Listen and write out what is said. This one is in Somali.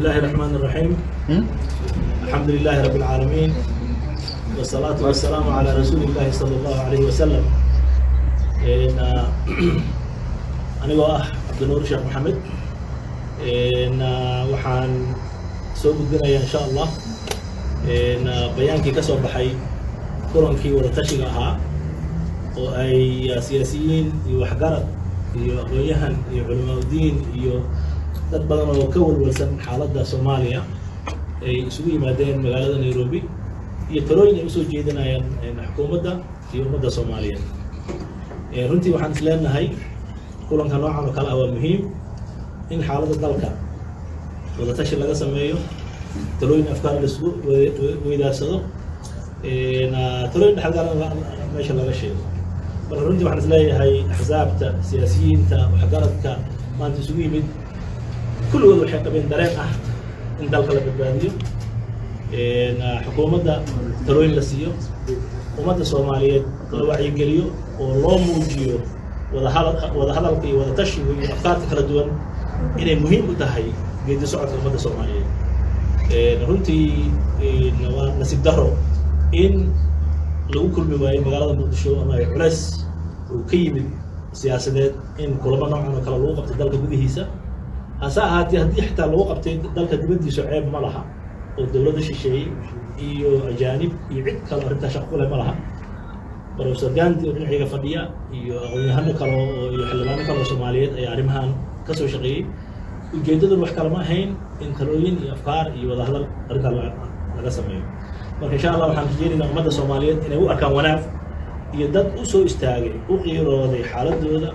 الله الرحمن الرحيم. الحمد لله رب العالمين، والصلاة والسلام على رسول الله صلى الله عليه وسلم. Anigoo ah Cabdinuur Sheekh Maxamed, waxaan soo gudbinayaa, insha Allah, bayaankii ka soo baxay kulankii wadatashiga ahaa oo ay siyaasiyiin iyo waxgarad iyo aqoon-yahan iyo culamaauddiin iyo dad badan oo ka walwalsan xaaladda Soomaaliya ay isugu yimaadeen magaalada Nairobi, iyo talooyin ay usoo jeedinayaan xukuumadda iyo ummadda Soomaaliyeed. Runtii waxaan is leenahay kulanka noocan oo kale ah waa muhiim in xaaladda dalka wadatashi laga sameeyo, talooyin, afkaar laisku weydaarsado, talooyin dhexalgalan meesha laga sheego. Marka runtii waxaan is leeyahay axsaabta, siyaasiyiinta, waxgaradka maanta isugu yimid kulligood waxay qabeen dareen ah in dalka la badbaadiyo, xukuumadda talooyin la siiyo, ummadda Soomaaliyeed la wacyigeliyo oo loo muujiyo wadahadal, wadahadalka iyo wadatashiga iyo afkaarta kala duwan inay muhiim u tahay geedi socodka ummadda Soomaaliyeed. Runtii waa nasiib daro in lagu kulmi waayey magaalada Muqdisho ama ay culeys uu ka yimid siyaasadeed in kulamo noocan oo kale lagu qabtay dalka gudihiisa. Hase ahaatee, haddii xitaa lagu qabtay dalka dibaddiisu, ceeb ma laha oo dowladda shisheeye iyo ajaanib iyo cid kale arrintaa shaqo ku leh ma laha. Professor Gandi oo dhinacayga fadhiya iyo aqoon-yahano kale oo iyo xildhibaano kale oo Soomaaliyeed ayaa arrimahan ka soo shaqeeyey. Ujeeddadun wax kale ma ahayn in talooyin iyo afkaar iyo wadahadal arrintaa laga sameeyo. Marka, insha Allah, waxaan rajeynaynaa ummadda Soomaaliyeed inay u arkaan wanaag iyo dad u soo istaagay, u qiirooday xaaladooda.